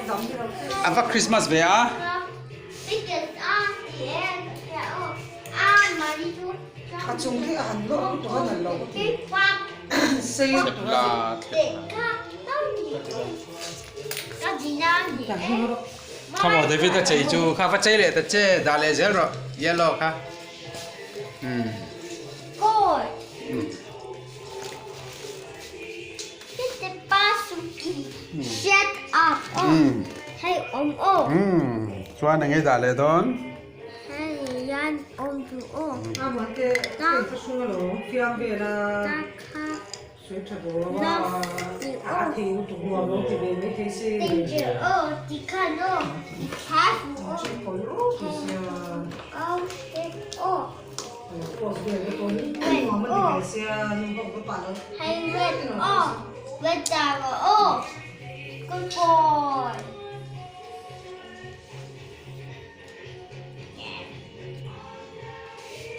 A va Christmas ve a. Kha maw David a chei chu kha va chei leh ta che dah leh zel rawh yellow kha. Umm. Umm chuan eng nge dah leh dawn?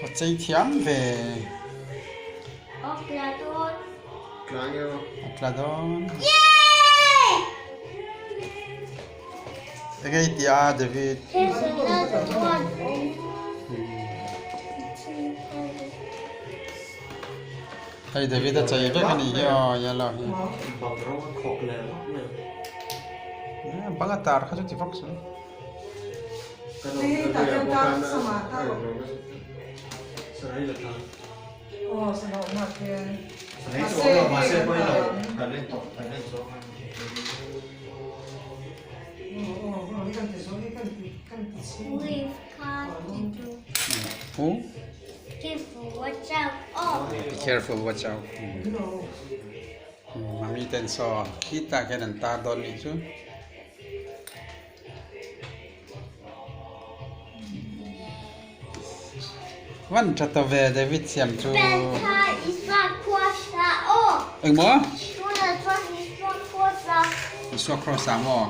Ka chei thiam ve. A tla dawn. Enge i tih a David? Hei David a chei vek a nih hi aw yellow hi. Bang a tar kha chu ti vak suh. Be careful watch out. Mami ten saw khitah khian an tar dawn nih chu. Van tha ta ve David siam chu. Engmaw? Isua cross ah maw?